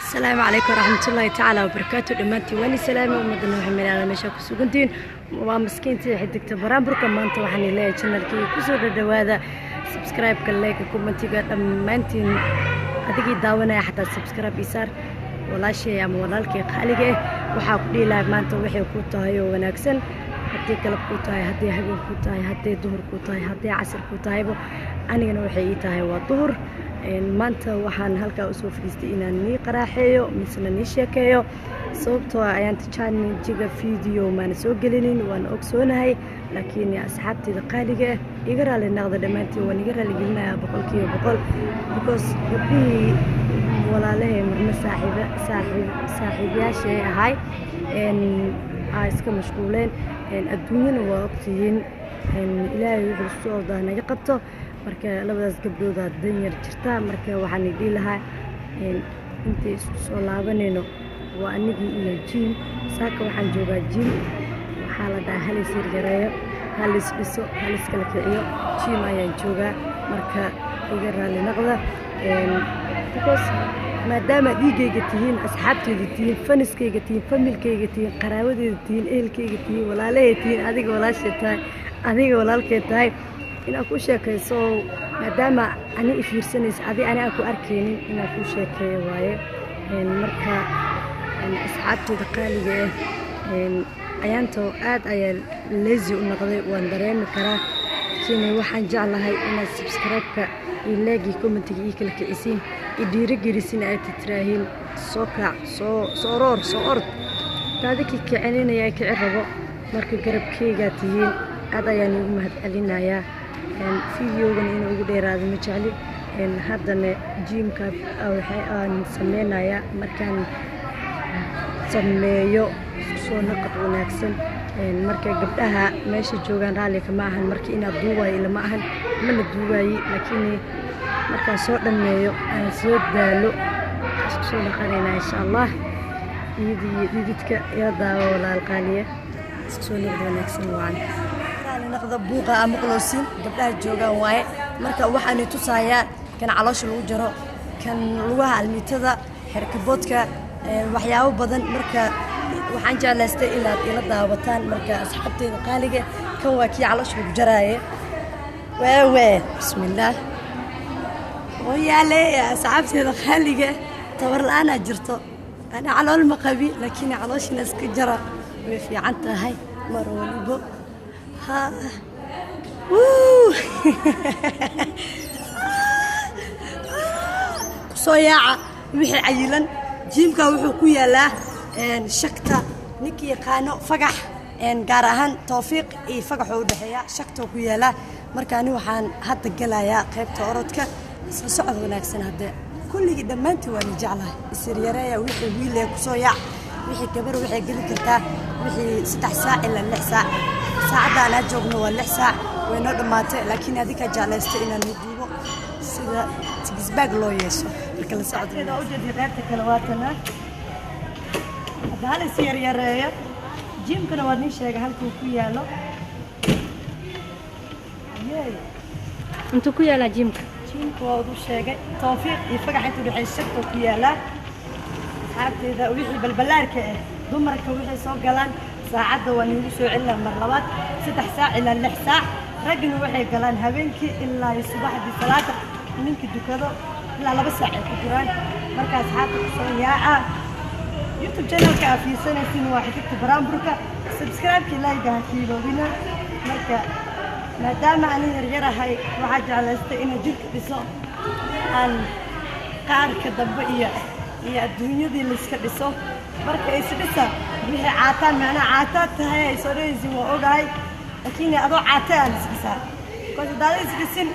Asalaamu calaykum waraxmatullaahi tacaala wabarakaatu. Dhammaantiin waan salaamay. Ummadana waxay meelaala meesha ku sugantihiin. Waa maskiintii Xidigta Baraanburka. Maanta waxaan leeyahay channelkii kusoo dhadhawaada, subscribe-ka, like, commentiga, dhammaantiin. Adigii daawanaya xataa subscribe isaar. Walaashay ama walaalkay qaaliga ah, waxaa ku dhihi lahaa maanta waxay ku tahay oo wanaagsan, haddii galab ku tahay, haddii habeen ku tahay, haddii duhur ku tahay, haddii casir ku tahaybo, anigana waxay ii tahay waa duhur. Maanta waxaan halkaa usoo fadhiistay inaan nii qaraaxeeyo misena nii sheekeeyo, sababtoo ah ayaan channeljiga video maana soo gelinin, waan ogsoonahay. Laakiin asxaabteeda qaaliga ah, iga raali naqda dhammaantiin, waan iga raaligelinayaa 100%, because gabdhihii walaalahay marna saaxiib saaxiib saaxiibayaashay ahay aa iska mashquuleen. Adduunyana waa ogtihiin, Ilaahay wuxuu soo ordaa naga qabto. Marka labadaas gabdhoodaa danyar jirta. Marka waxaan idhihi lahaa, intay isku soo laabanayno, waa anigii iyo gym. Saaka waxaan joogaa gym. Waxaa la dhahaa halis yaryareeyo, halis dhiso, halis kala kiciyo. Gym ayaan joogaa. Marka iga raali naqda, because maadaama dhiiggayga tihiin, asxaabteyda tihiin, fanskayga tihiin, familykayga tihiin, qaraabadeeda tihiin, ehelkayga tihiin, walaalahay tihiin, adiga walaashay tahay, adiga walaalkay tahay, inaad ku sheekayso, maadaama ani i fiirsanaysa, adi ani aan ku arkaynin, inaan ku sheekeeyo waaye. Marka asxaabteyda qaaliga ah, ayaanto aad ayaa lazy u noqday, waan dareemi karaa. Laakiin waxaan jeclahay inaad subscribe-ka iyo like iyo commentiga ii kala kicisiin, i dhiirigelisin, ay titiraahiin soo kaac, soo soo roor, soo ord, taadikii kicininayaa kici rabo. Marka garabkeygaa tihiin, aad ayaan igu mahad celinayaa. Videogan inuu igu dheeraado ma jecli. Haddana gymka aan sameynayaa. Markaan sameeyo, isku soo naqad wanaagsan. Marka gabdhaha meesha joogaan raalli kama ahan marka inaad duubayo ilama ahan, mana duubayi. Laakiin markaan soo dhammeeyo, aan soo daalo, isku soo naqanaynaa insha Allah. Iyada iyo dhididka ila daawo, walaal qaaliya. Isku soo noqda wanaagsan wacan. Raali naqda buuqa ama maqloosin, gabdhaha joogaan waaye. Marka waxaan tusayaa kan caloosha lagu jaro, kan lugaha almiitada, xerkaboodka, waxyaabo badan. Marka waxaan jeclaystay inaad ila daawataan. Marka asxaabteyda qaaliga, kan waa kii caloosha lagu jaraaye. Waawe, bismillaah, wayaale. Asxaabteyda qaaliga, tabar la-aanaa jirto. Ana calool ma qabi, laakiin calooshina iska jara way fiican tahay mar walibo. Ha wuu kusoo yaaca wixii cayilan. Gymka wuxuu ku yaalaa Shakta. Ninkii yaqaano Fagax, gaar ahaan Towfiiq iyo Fagaxoo u dhexeeya, Shakta ku yaalaa. Marka ani waxaan hadda gelayaa qaybta orodka. Isla socod wanaagsan. Hadde kulligii dhammaantii waan jeclahay. Isiryareeya wixii wiilee kusoo yaac, wixii gabar waxay geli kartaa wixii 3 saac ilaa 6 saac. Saacadda anaa joogno waa 6 saac, way noo dhammaatay. Laakiin adinkaa jeclaystay inaan duubo sida six pack loo yeesho. Marka la socod ujeedi qaybta kale waatana. Hadda hal is yaryareeyo. Gymkana waa nin sheegay halkuu ku yaalo. Yey. Intuu ku yaalaa gymka? Gymka waa udu sheegay, Tawfiiq iyo Fagax intuu dhexeey, Shagtoo ku yaalaa. Asxaabteeda, wixii balbalaarka ah, dumarka waxay soo galaan saacadda waa niigu soo celinaa mar labaad, 3 saac ilaa 6 saac. Raggina waxay galaan habeenkii ilaa iyo subaxdii, salaada ninkii dukado ilaa 2 saac ay ku jiraan. Marka asxaabta, kusoo yaaca. YouTube channelka aa fiirsanaysiin waa Xidigta Baraanburka. Subscribe-kii, like-ga ha kiiloobina. Marka maadaama ani yaryarahay, waxaa jeclaystay inay jirka dhiso, aan qaarka dambe iyo adduunyadii layska dhiso. Marka isdhisa wixii caataan, macnaha caataad tahay ay soo dhahaysin, waa ogahay. Laakiin adoo caata aan isdhisaa, because haddaada isdhisin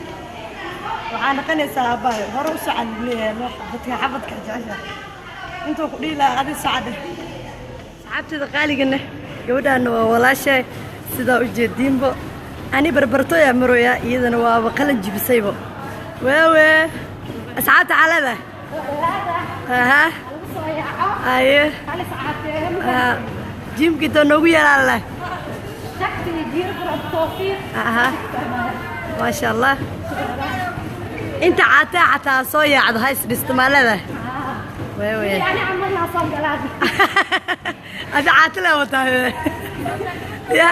waxaa noqonaysaa abbaayo hore u socan buu leeyahay noo xabadka xabadka jecesha intuu ku dhihi lahaa adi socade. Asxaabteeda qaaligana, gabadhaana waa walaashay, sidaa u jeediinbo. Ani barbartooyaa maroya, iyadana waaba qalin jibisaybo. Waawe asxaabta calada aha aye gymka intoo noogu yaalaa. Aha, maasha Allah. Inta caataa xataa soo yaacdo, ha isdhisto maalada. Wewe. Ani camalna soo galaan. Adi caata le wataa ya,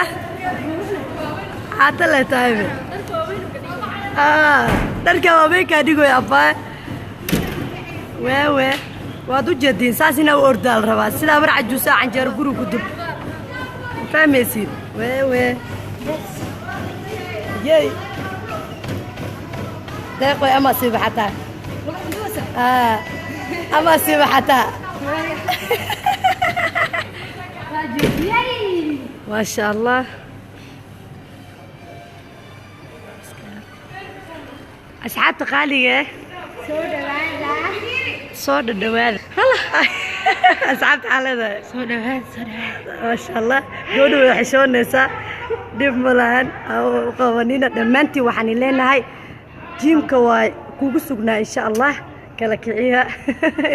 caata le tahay. Dharka waaweynkaa dhigoy abbaa. Wewe, waad u jeediin, saas inaa u ordaal rabaa, sidaa mar cajuusaa canjeero guri ku dub, fahmaysiin? Wewe, yey, deeqoy ama siiba xataa, ama siiba xataa. Maasha Allah, asxaabta qaaliga eh, Soo dhawaada. Soo dhadhawaada asxaabta xaalada. Soo dhawaada, soo dhawaada. Maasha Allah, gabadha way xishoonaysaa, dhib ma lahan qabanina. Dhammaantiin waxaan leenahay gymka waa kugu sugnaa insha Allah. Kala kiciya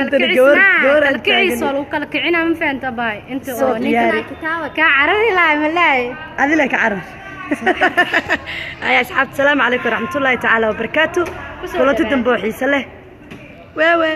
intana gabar gabar aan Kala kiciis taagan. Waa lagu kala kicinaa, ma fahanta baay inta Soo oo ninkan diyaari. Kitaaba kaa carari lahay malaay. Adila ka carar ay. Asxaabta, asalaamu calaykum waraxmatullaahi tacaala wabarakaatu. Kusoo Kulanti dhawaada. dambe oo xiise leh. Wewe.